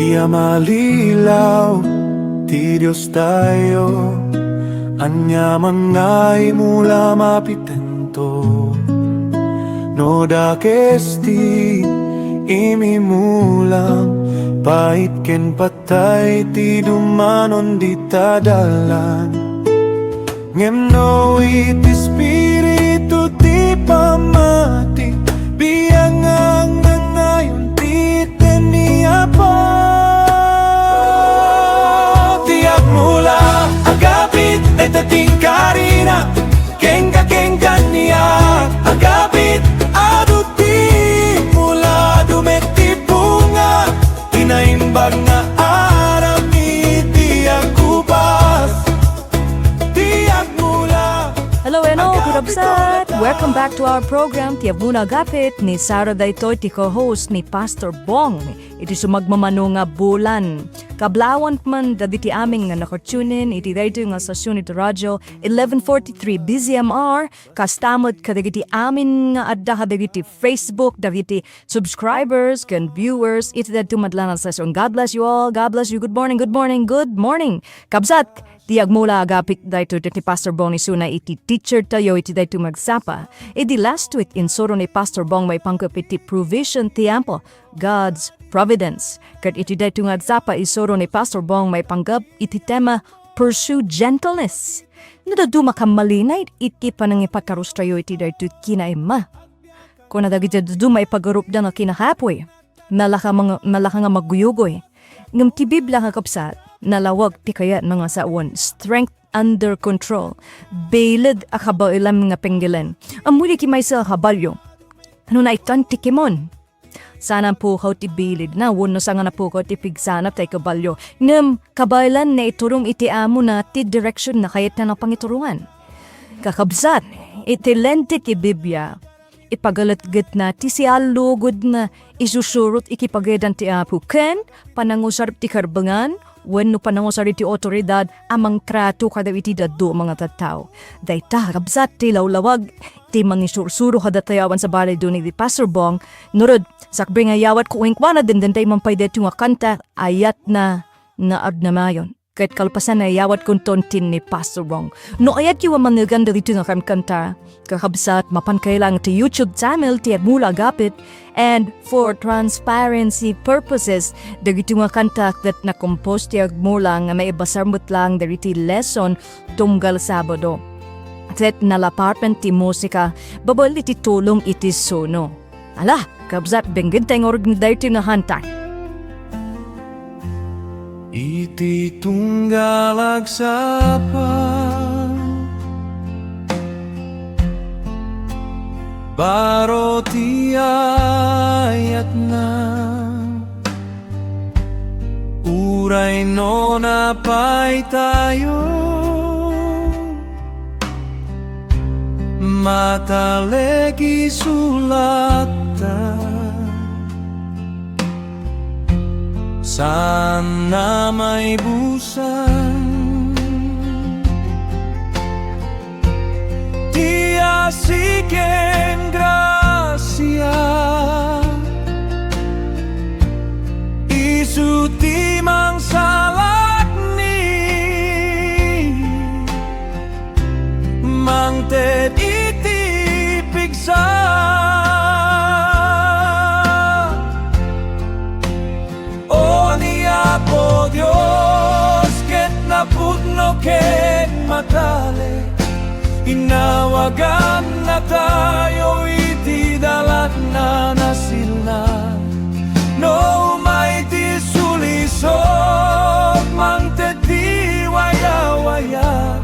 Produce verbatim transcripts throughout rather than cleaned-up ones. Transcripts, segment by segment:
Ti a malilaw ti Diostayo, ania man nga imula mapitento. No dakes ti imimulam, pait ken patay ti dumanon dita dalan. Ngem no iti Espiritu ti pammati, biang nga agnanayon ti ten ni Apo. Ti agmula, agapit, dayta ti inkarina, kenka, kenka ni agapit, adu ti mula, adu met ti bunga, ti naimbag nga aram iti agubas. Ti agmula. Hello, hello, kakabsat! Welcome back to our program, Ti Agmula Agapit, ni Sarah daytoy ti co-host ni Pastor Bong. Iti sumagmamano nga bulan. Kablawan man dagiti amin nga naka-tune in iti daytoy nga stasyon iti radio, eleven forty-three B Z M R, kasta met kadagiti amin nga adda kadagiti Facebook, dagiti subscribers, ken viewers, iti daytoy met la nga stasyon. God bless you all. God bless you. Good morning, good morning, good morning. Kabsat, ti agmula agapit daytoy ti Pastor Bong isuna iti teacher tayo iti daytoy nga agsapa. Idi last week, insuro ni Pastor Bong maipanggep iti provision ti Apo, God's providence. Ket iti daytoy nga agsapa, isuro ni Pastor Bong maipanggep iti tema, pursue gentleness. No dadduma a malinaw iti panangipakarustayo iti daytoy kinaimma. Kuna dagiti dadduma a ipagarupda nga kinahapuy, nalaka nga, nalaka nga maguguy. Ngem ti Biblia, kakabsat, nalawag ti kayatna nga sawen, strength under control. Bilid a kabaelan nga penggelan. Ammo di ti maysa a kabalio. No naittan ti kimon, saan a pukaw ti bilidna, wenno saan a pukaw ti pigsana ti kabalio. Ngem kabaelan nga iturong iti amona ti direksionna kayatna nga pangiturongan. Kakabsat, iti lente ti Biblia, ipagaletgetna ti siallugodna, isusurot iti pagayatan ti Apo, ken panangusar ti karbengan wenno panangusar iti awtoridad a mangtrato kadagiti dadduma nga tattao. Dayta, kakabsat, ti lawlawag ti mangisursuro kadatayo awan sabali duni di Pastor Bong. Ngarud, sakbay nga iyawatko kenkuana, dendenta man pay daytoy nga kanta, Ayatna nga Agnanayon. Ket kalpasan, iyawatkonto ti ni Pastor Bong. No ayatyo a manegan dagitoy nga kankanta, kakabsat, mapankayo lang ti YouTube channel ti Agmula Agapit, and for transparency purposes, dagitoy nga kanta ket na-compose ti Agmula nga maibasar met lang dagiti lesson tunggal Sabado. Ket nalaparpen ti musika, babaen iti tulong iti suno. Ala, kabsat, bengen tayo nga ureg daytoy nga kanta. Iti tunggal agsapa, baro ti ayatna, uray no napay tayo. Matalek isulatta, saan a maibusan ti asi ken grasia. Isu ti mangsalakni mangted iti pigsa. O ni Apo Dios ket napudno ken matalek, inawagannatayo iti dalanna a silna. No umay ti sulisog, mangted ti wayawaya,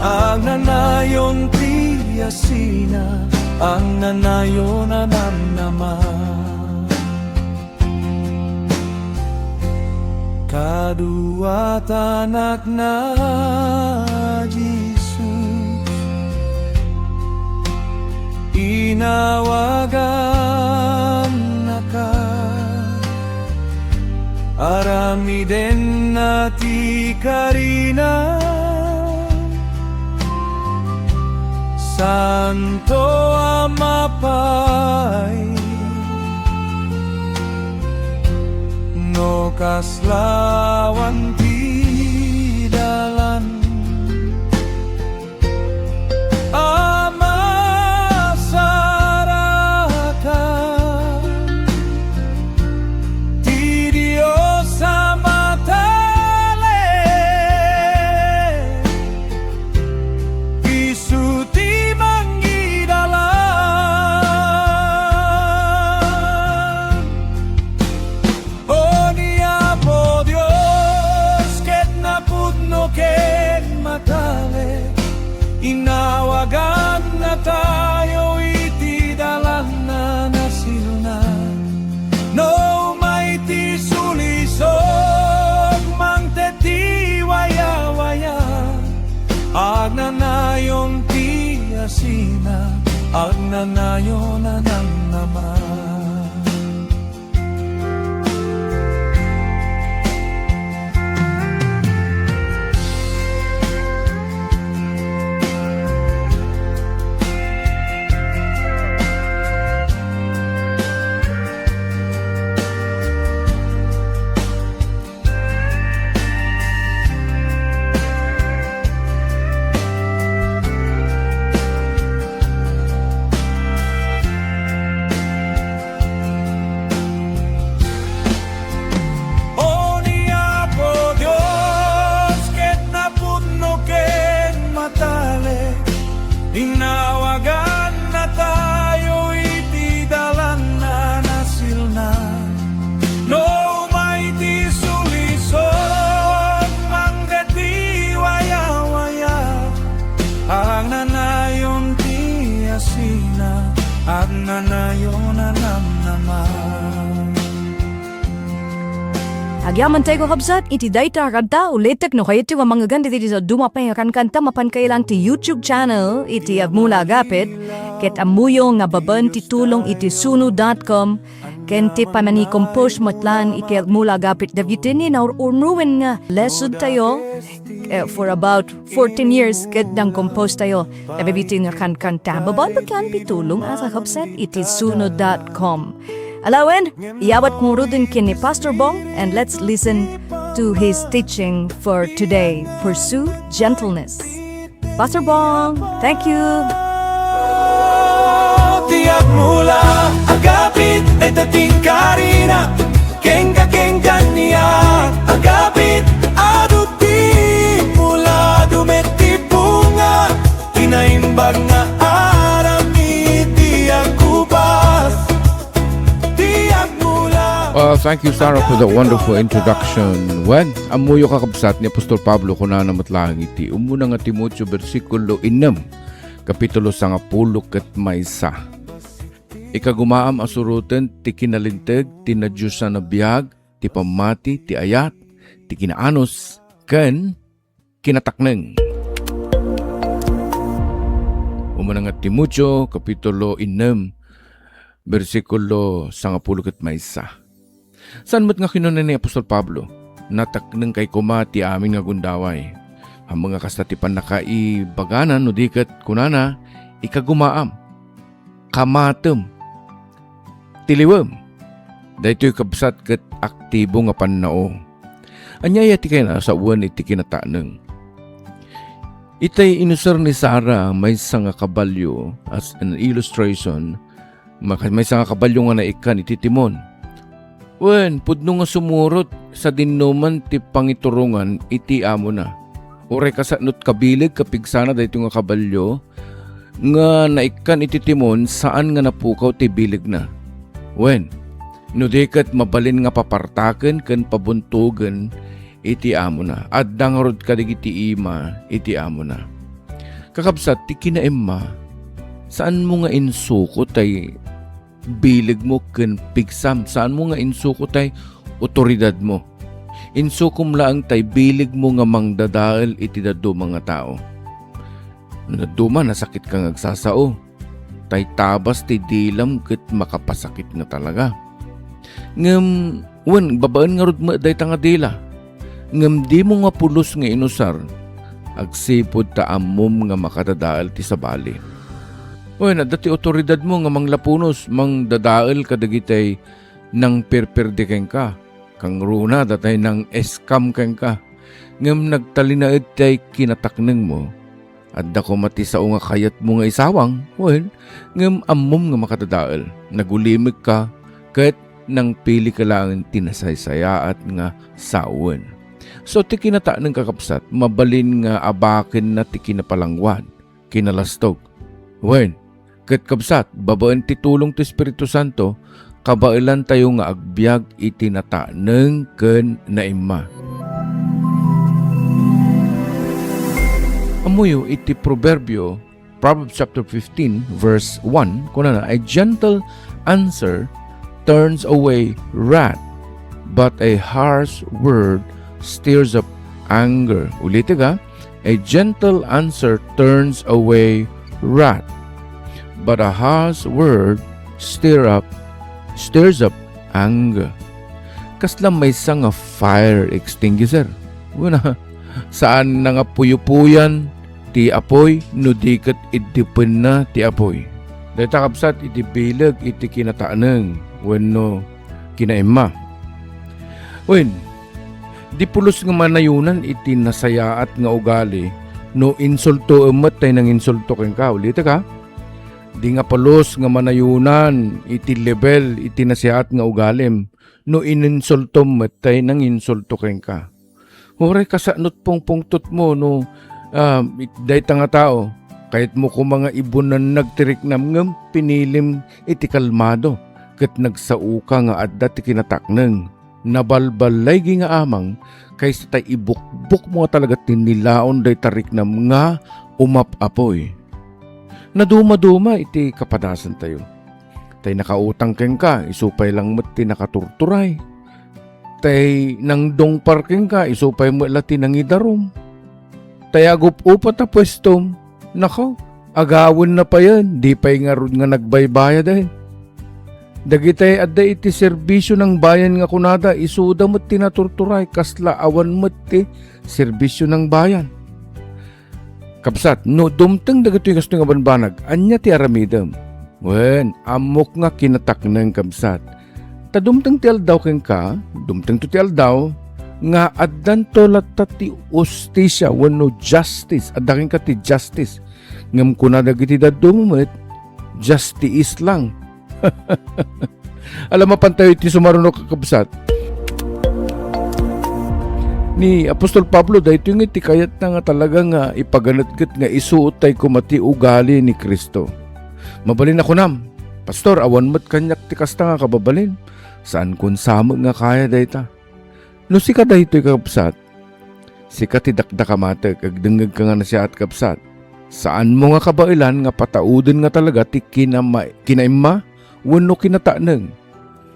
agnanayon ti asina, agnanayon a namnama. Kaduatanak na Jesus, inawagannaka, aramidenna ti karina. Santo a mapay, no Kaslawan ti dalan a masarakan ti Dios a matalek. Isu ti mangidalan. O ni Apo Dios ket napudno ken matalek, inawagannatayo iti dalanna nasilna. No umay ti sulisog, mangted ti wayawaya, agnanayon ti asina, agnanayon a namnama. O ni Apo Dios ket napudno ken matalek, inawagannatayo iti dalanna nasilna. No umay ti sulisog, mangted ti wayawaya, agnanayon ti asina, agnanayon a namnama. Agyamankami, kakabsat, iti dayta a kanta, ulitek no kayatyo nga mangngeg dagiti dadduma pay nga kankanta, mapan kailan ti YouTube channel iti Agmula Agapit, ket ammoyo nga babaen ti tulong iti suno dot com, ken ti pamani-compose met laeng iti Agmula Agapit dagiti ni naur-urnuwen nga lesson tayo, eh, for about fourteen years ket nang-compose tayo dagiti nga kankanta. Babaen met laeng ti tulong a kakabsat iti suno dot com. Alawen, iyawat ngaruden ken ni Pastor Bong, and let's listen to his teaching for today. Pursue gentleness. Pastor Bong, thank you. Ti Agmula Agapit, dayta ti inkarina. Kenka, kenka, ni Agapit, adu ti mula, adu met ti bunga, ti naimbag nga aramid ti agkubas. Ti Agmula. Uh, thank you, Sarah, for the wonderful introduction. Wen, ammoyo, kakabsat, ni Apostol Pablo, kunana met laeng iti umuna nga Timoteo, bersikulo ennem, kapitulo sangapulo ket maysa. Ikagumaam a suroten ti kinalinteg ti nadiosan a biag, ti pammati, ti ayat, ti kinaanus, ken kinatakneng. Umuna nga Timoteo, kapitulo ennem, bersikulo sangapulo ket maysa. Saan met nga kinuna ni Apostol Pablo, "Nataknengkay koma ti amin nga gundaway." Ammom nga kasta ti pannakaibagana, no di ket kunana, "Ikagumaam, kamatem, tiliwem." Daytoy, kabsat, ket aktibo nga pannao. Ania aya ti kayatna a sawen iti kinatakneng? Itay inusar ni Sarah maysa nga kabalio as an illustration, maka-, maysa nga kabalio nga naikkan iti timon. Wen, pudno nga sumurot sadinoman ti pangiturongan iti amona. Uray kasano ti kabileg kapigsana daytoy nga kabalio nga naikkan iti timon, saan nga napukaw ti bilegna. Wen, no di ket mabalin nga papartaken ken pabuntogen iti amona. Adda ngarud kadagiti ima iti amona. Kakabsat, ti kinaimma, saanmo nga insuko tay bilegmo ken pigsam. Saanmo nga insuko tay otoridadmo. Insukom laeng tay bilegmo nga mangdadael iti dadduma nga tao. No dadduma, nasakitka nga agsasao, tay tabas ti dilam ket makapasakit nga talaga. Ngem, wen, babaen ngarud met dayta nga dila. Ngem dimo nga pulos nga inusar, agsipud ta ammom nga makadadael ti sabali. Wen, adda ti otoridadmo nga manglapunos, mangdadael kadagitay nangperperdi kenka. Nangruna datay nang-scam kenka, ngem nagtalinaed ti ay kinataknengmo. Adda koma ti sao nga kayatmo nga isawang, wen, ngem ammom nga makadadael. Nagulimekka, ket nangpilika laeng ti nasaysayaat nga saoen. So, ti kinatakneng, kakabsat, mabalin nga abakenna ti kinapalangwad, kinalastog. Wen, ket kabsat, babaen ti tulong ti Espiritu Santo, kabaelantayo nga agbiag iti natakneng ken naimma. Ammoyo iti Proverbio, Proverbs chapter fifteen, verse one, kunana, "A gentle answer turns away wrath, but a harsh word stirs up anger." Ulitek, a, "A gentle answer turns away wrath, but a harsh word stir up, stirs up anger." Kasla maysa nga fire extinguisher. Una, saan na nga puyupuyan ti apoy no di ket iddipenna ti apoy. Dayta, kabsat, iti bileg iti kinatakneng wenno kinaimma. Wen, di pulos nga manayunan iti nasayaat nga ugali no insultoem met tay nanginsulto kenka. Ulitek, a, di nga pulos nga manayunan iti level iti nasayaat nga ugalim no ininsultom met tay nanginsulto kenka. Uray kasano ti pungpungtotmo no, ah, it-, dayta nga tao, kayatmo koma nga ibunannag ti riknam ngem pinilim iti kalmado ket nagsaoka nga adda ti kinatakneng. Nabalbalaygi nga amang kaysa tay ibukbokmo nga talaga ti nilaon dayta riknam nga umap-apoy. Nadumaduma iti kapadasantayo. Tay nakautang kenka, isu pay lang met ti nakaturturay. Tay nangdungpar kenka, isu pay met la ti nangidarum. Tay agup-upat a puestom, nako, agawenna payen, di pay ngarud nga nagbaybayad, eh. Dagitay adda iti serbisio nang bayan nga kunada, isuda met ti naturturay, kasla awan met ti serbisio nang bayan. Kabsat, no dumteng dagitoy kastoy nga banbanag, ania ti aramidem? Wen, ammok nga kinatakneng, kabsat. Ta dumteng ti aldaw kenka, dumtengto ti aldaw, nga addanto latta ti hustisia wenno justice, adda kenka ti justice. Ngem kuna dagiti dadduma met, "Justice lang." Ala, mapantayo iti sumaruno, kakabsat. Ni Apostol Pablo, daytoy nga ti kayatna nga talaga nga ipaganetget nga isuot tay koma ti ugali ni Cristo. Mabalin a kunam, "Pastor, awan met kaniak ti kasta nga kababalin." Saankon sa met nga kaya dayta. No sika daytoy, kakabsat, sika ti dakdakamatek, agdengngegka nga nasayaat, kabsat. Saanmo nga kabaelan nga patauden nga talaga ti kinama-, kinaimma wenno kinatakneng.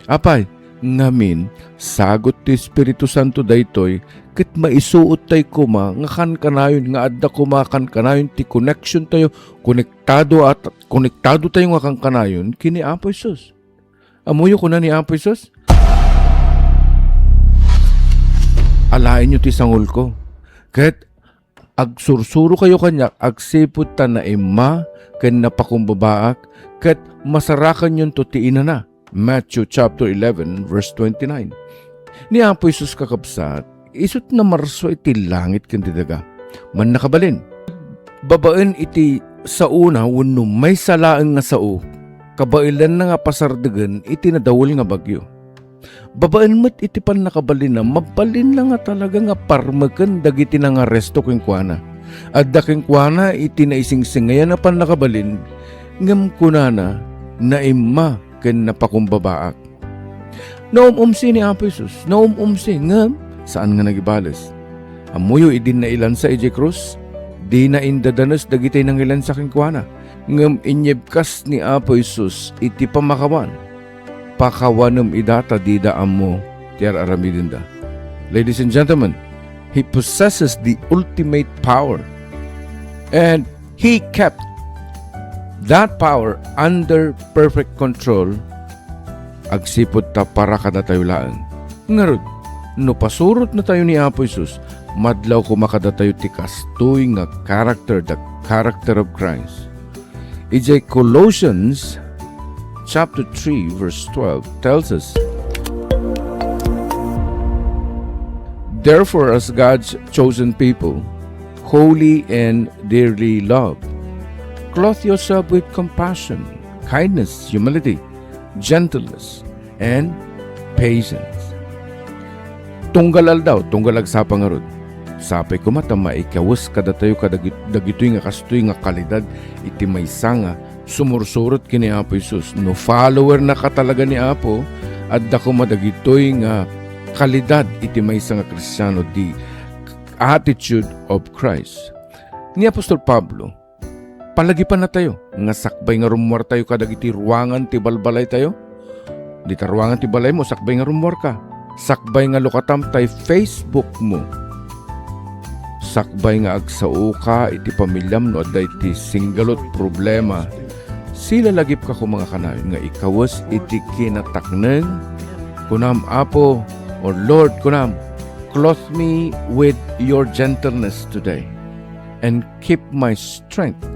Apay, ngamin, sagut ti Espiritu Santo daytoy, ket maisuot tay koma nga kankanayon, nga adda koma kankanayon ti connection tayo, konektado at, konektado tayo nga kankanayon ken ni Apo Jesus. Ammoyo kuna ni Apo Jesus, "Alaenyo ti sangulko, ket agsursurokayo kaniak agsipud ta naimma ken napakumbabaak, ket masarakanyonto ti inana." Matthew chapter eleven, verse twenty-nine. Ni Apo Jesus, kakabsat, isut namarsua iti langit ken ti daga. Mannakabalin, babaen iti saona wenno maysa laeng nga sao, kabaelanna nga pasardegen iti nadawel nga bagyo. Babaen met iti pannakabalinna, mabalinna nga talaga nga parmeken dagiti nangaresto kenkuana. Adda kenkuana iti naisingsingayan a pannakabalin, ngem kunana, "Naimma ken napakumbabaak." Naum-umsi ni Apo Jesus, naum-umsi, ngem saan nga nagibales. Ammoyo idin nailansa idiay krus, dina indadanes dagiti nangilansa kenkuana, ngem inyebkas ni Apo Jesus iti pamakawan. Pakawanem ida ta dida ammo ti ar-aramidenda. Ladies and gentlemen, he possesses the ultimate power. And he kept that power under perfect control agsipud ta para kadatayo laeng. Ngarud, no pasurotnatayo ni Apo Jesus, madlaw koma kadatayo ti kastoy nga character, the character of Christ. Idiay Colossians chapter three, verse twelve tells us, Therefore, as God's chosen people, holy and dearly loved, clothe yourself with compassion, kindness, humility, gentleness, and patience. Tunggal aldaw, tunggal agsapa ngarud, sapay koma ta maikawes kadatayo kadagit-, dagitoy nga kastoy nga kalidad iti maysa nga sumursurot ken ni Apo Jesus. No follower na ka talaga ni Apo, adda koma dagitoy nga kalidad iti maysa nga Kristiano, the attitude of Christ. Ni Apostol Pablo, palagipan natayo nga sakbay nga rummuartayo kadagiti ruangan ti balbalaytayo. Dita ruangan ti balaymo, sakbay nga rummuarka. Sakbay nga lukatam tay Facebook mo. Sakbay nga agsaoka iti pamiliam no adda iti singgalot problema. Silalagipka koma nga kanayon nga ikawes iti kinatakneng. Kunam, Apo, or Lord, kunam, "Clothe me with your gentleness today and keep my strength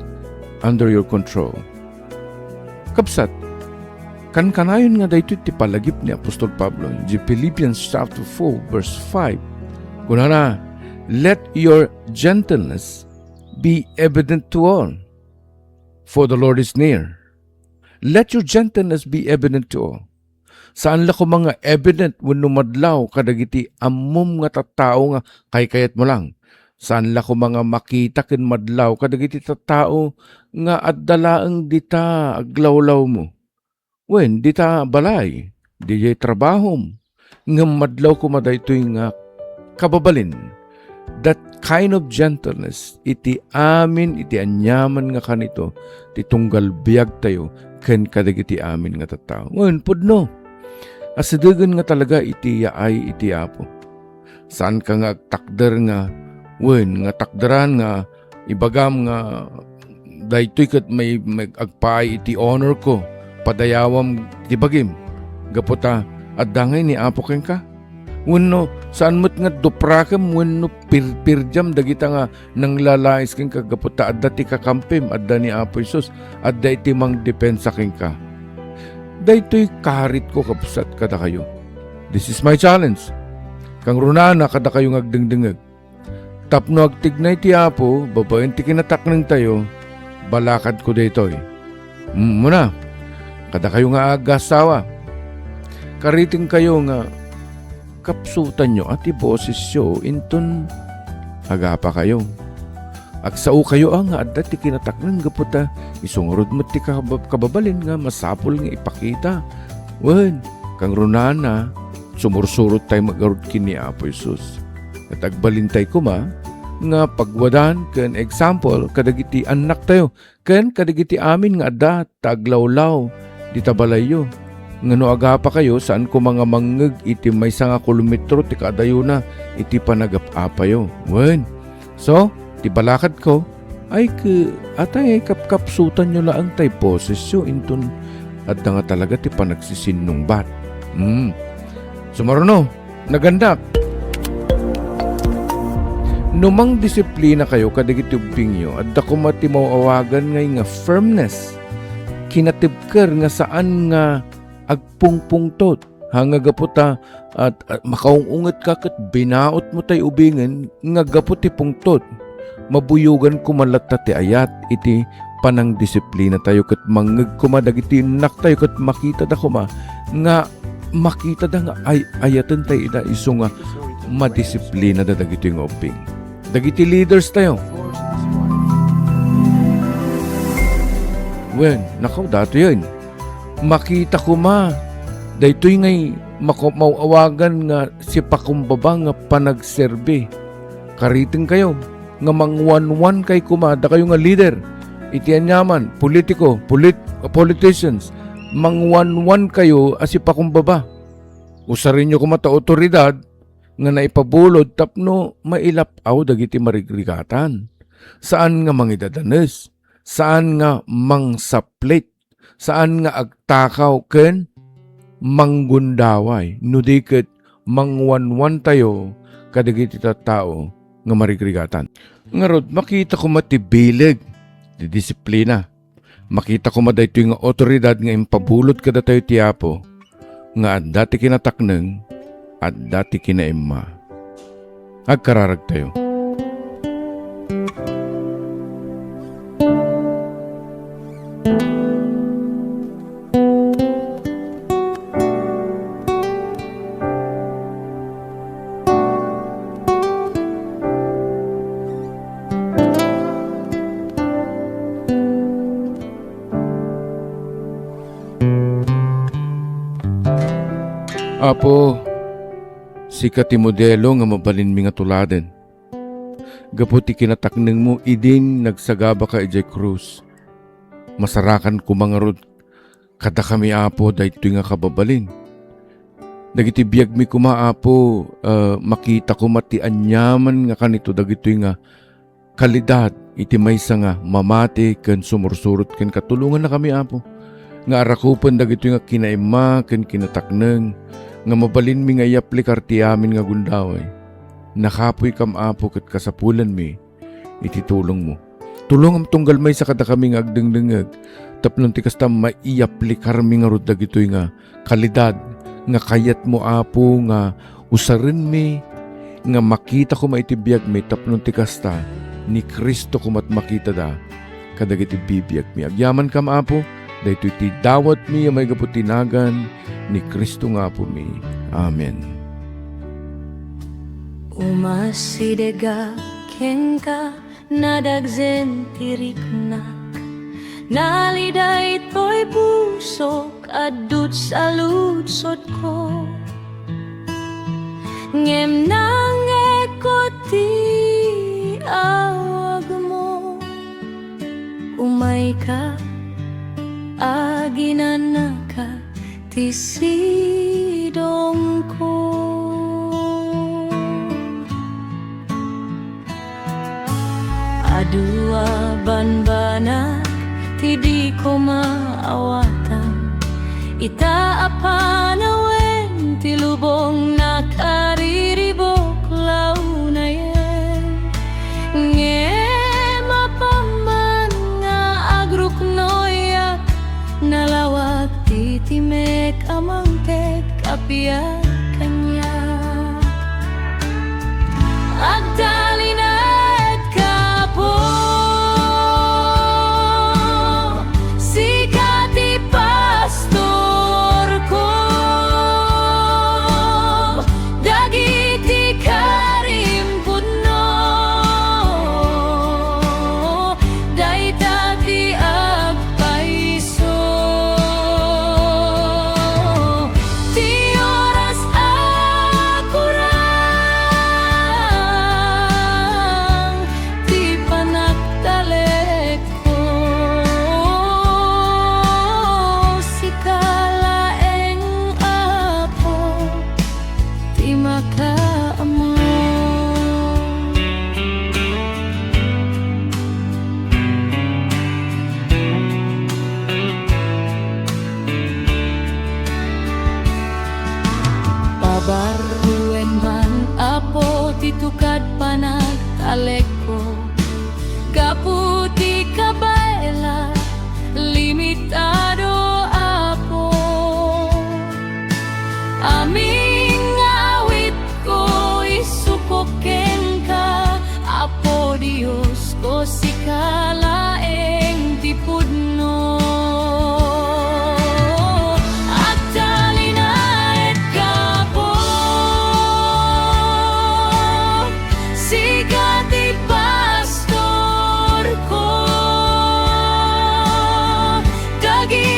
under your control." Kabsat, kankanayon nga daytoy ti palagip ni Apostol Pablo. Di Philippians chapter four, verse five, kunana, "Let your gentleness be evident to all, for the Lord is near." Let your gentleness be evident to all. Saan la koma nga evident wenno madlaw kadagiti ammom nga tattao nga kaykayatmo lang. Saan la koma nga makita ken madlaw kadagiti tattao nga adda laeng dita aglawlawmo. Wen, dita balay, diay trabahom. Ngem madlaw koma daytoy nga kababalin, that kind of gentleness iti amin, iti aniaman nga kanito ti tunggal biagtayo ken kadagiti amin nga tattao. Wen, pudno, asidegen nga talaga iti yaay iti Apo. Saanka nga agtakder nga, wen, nga takderan nga ibagam nga daytoy ket may, may agpaay iti honor ko, padayawam ti bagim, gapu ta adda ngay ni Apo kenka? Wenno saan met nga duprakem wenno pirpirdiam dagita nga nanglalais kenka gapu ta adda ti kakampim, adda ni Apo Jesus, adda iti mangdepensa kenka? Daytoy karitko, kabsat, kadakayo. This is my challenge. Kangrunana kadakayo nga agdengdengngeg. Tapno agtignay ti Apo babaen ti kinataknengtayo, balakadko daytoy. Mm, muna, kadakayo nga agassawa, karitengkayo nga kapsutanyo a ti bosesyo inton agapakayo. Agsaokayo a nga adda ti kinatakneng gapu ta isu ngarud met ti kab-, kababalin nga masapul nga ipakita. Wen, kangrunana, sumursurot tay magarud ken ni Apo Jesus. Ket agbalintay koma nga pagwadan ken example kadagiti annaktayo ken kadagiti amin nga adda ta aglawlaw dita balayyo. Nga no agapakayo, saan koma nga mangngeg iti maysa nga kilometro ti kaadayona iti panagap-apayo. Wen, so, ti balakadko, ay ke-, atay kapkapsutanyo laeng tay bosesyo inton adda nga talaga ti panagsisinnungbat. Hmm. Sumaruno, nagannak. No mangdisiplinakayo kadagiti ubbingyo, adda koma ti maw-awagan ngay nga firmness, kinatibker nga saan nga agpungpungtot. Ha nga gapu ta, at, at makaung-unget ka ket binaot mo tay ubingen nga gapu ti pungtot. Mabuyogan koma latta ti ayat iti panangdisiplinatayo ket mangngeg koma dagiti innaktayo ket makitada koma nga makitada nga ay-ayaten tay ida isu nga madisiplinada dagitoy nga ubbing. Dagiti leaders tayo. Wen, nakaw, datoyen. Makita koma, daytoy ngay mako-, maw-awagan nga sipakumbaba nga panagserbi. Karitengkayo nga mangwanwan kay koma, dakayo nga leader, iti aniaman, politiko, polit-, politicians, mangwanwan kayo a sipakumbaba. Usarenyo koma ta awtoridad nga naipabulod tapno mailap-aw dagiti marigrigatan. Saan nga mangidadanes, saan nga mangsaplit, saan nga agtakaw ken manggundaway, no di ket mangwanwantayo kadagiti tattao nga marigrigatan. Ngarud, makita koma ti bileg ti disiplina. Makita koma daytoy nga awtoridad nga impabulod kadatayo ti Apo, nga adda ti kinatakneng, adda ti kinaimma. Agkararagtayo. Apo, sika ti modelo nga mabalinmi nga tuladen. Gapu ti kinataknengmo idin nagsagabaka idiay krus, masarakan koma ngarud kadakami, Apo, daytoy nga kababalin. Dagiti biagmi koma, Apo, ah, makita koma ti aniaman nga kanito dagitoy nga kalidad iti maysa nga mamati ken sumursurot kenka. Tulongannakami, Apo, nga arakupen dagitoy nga kinaimma ken kinatakneng nga mabalinmi nga iyaplikar ti amin nga gundaway. Nakapuykam, Apo, ket kasapulanmi iti tulongmo. Tulongam tunggal maysa kadakami nga agdengdengngeg tapno ti kasta, maiyaplikarmi ngarud dagitoy nga kalidad nga kayatmo, Apo, nga usarenmi, nga makita koma iti biagmi tapno ti kasta, ni Cristo koma ti makitada kadagiti bibiagmi. Agyamankam, Apo, daytoy ti dawatmi a maigapu ti nagan ni Cristo nga Apomi. Amen. Umasidegak kenka, nadagsen ti riknak. Nalidaytoy pusok, adduts a ludsodko. Ngem nangngegko ti awagmo. Umayka, aginanaka ti sidongko. Adu a banbanag ti diko maawatan. Ita a panawen ti lubongnak a riribuk law nayen. Ngem apaman nga agruknoyak, nalawag ti timek a mangted. Appiak kaniak. Agtalinaedka, Apo, sika ti pastorko, dagiti karim pudno, dayta ti agpayso. Ti oras a kurang ti panagtalekko, sika laeng, Apo, ti makaammo. Pabarruen man, Apo, ti tukad panagtalekko. Gapu ti kabaela, limitado, Apo. Amin nga awitko, isukok kenka, Apo Diosko, sika laeng ti pudno. Agtalinaedka, Apo, sika ti pastorko, dagiti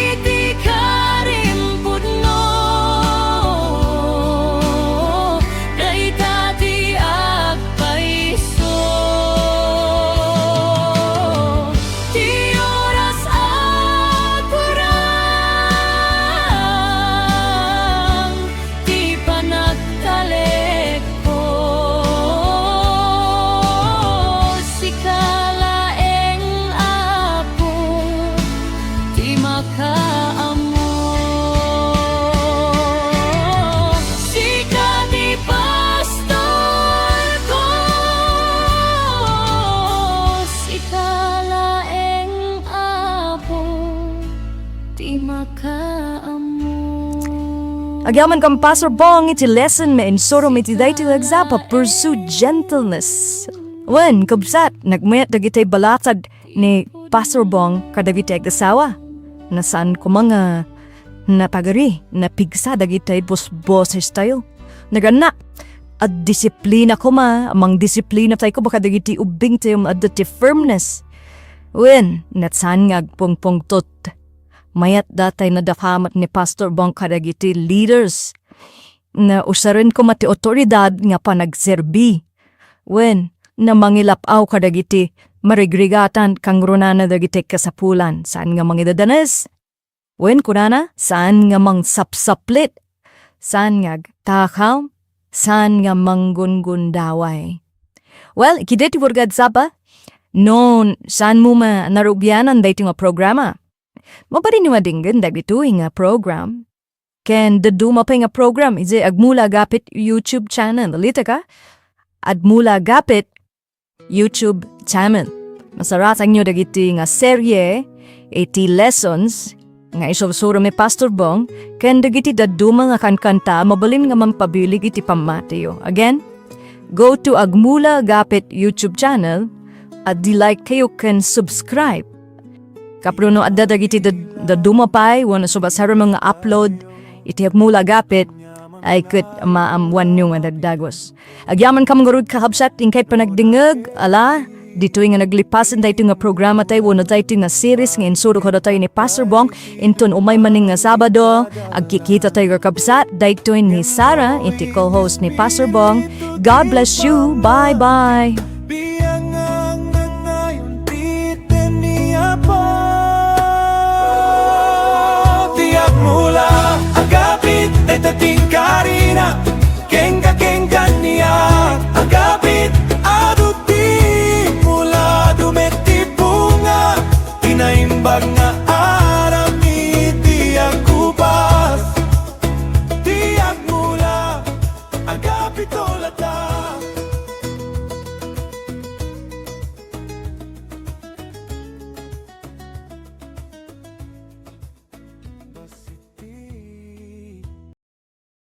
Agyaman kan Pastor Bong iti lesson nga insurom iti daytoy nga agsapa, pursue gentleness. Wen, kabsat, nagmayat dagiti balakad ni Pastor Bong kadagiti agasawa. Nasaan koma nga napagari, napigsa dagiti bos-, boses tayo. Naganna, at disiplina koma, mangdisiplina tayo koma kadagiti ubbing tayo, adda ti firmness. Wen, nasaan nga agpungpungtot. Mayat datay nadakamat ni Pastor Bong kadagiti leaders. Na usaren koma ti otoridad nga panagserbi. Wen, na mangilap-aw kadagiti marigrigatan kangrunana dagiti kasapulan. Saan nga mangidadanes? Wen, kunana, saan nga mangsapsaplit? Saan nga agtakaw? Saan nga manggungundaway? Well, kida ti burgad sapa? No, saan mo ma-, narugianan daytoy nga programa? Mabalin nga madinggen dagitoy nga program. Ken dadduma pay nga program, iti Agmula Agapit YouTube channel. Lita ka? Agmula Agapit YouTube channel. Masaratanyo dagiti nga serye iti lessons nga isursuro ni Pastor Bong, ken dagiti dadduma nga kankanta, mabalin nga mampabileg iti pammatiyo. Again, go to Agmula Agapit YouTube channel, at di like kayo ken subscribe. Kaprano adda dagiti dad-, dadduma pay, wenno subasaram nga upload, iti Agmula Agapit, ay ket maammoanyo nga dagdagus. Agyaman kam ngarud, kakabsat, inkay panagdingeg, ala, ditoy nga naglipasen daytoy nga programa tayo, wenno daytoy nga series nga insuro kadatayo ni Pastor Bong, inton umay manen nga Sabado, agkikita tayo, kakabsat, daytoy ni Sarah, iti co-host ni Pastor Bong. God bless you. Bye-bye.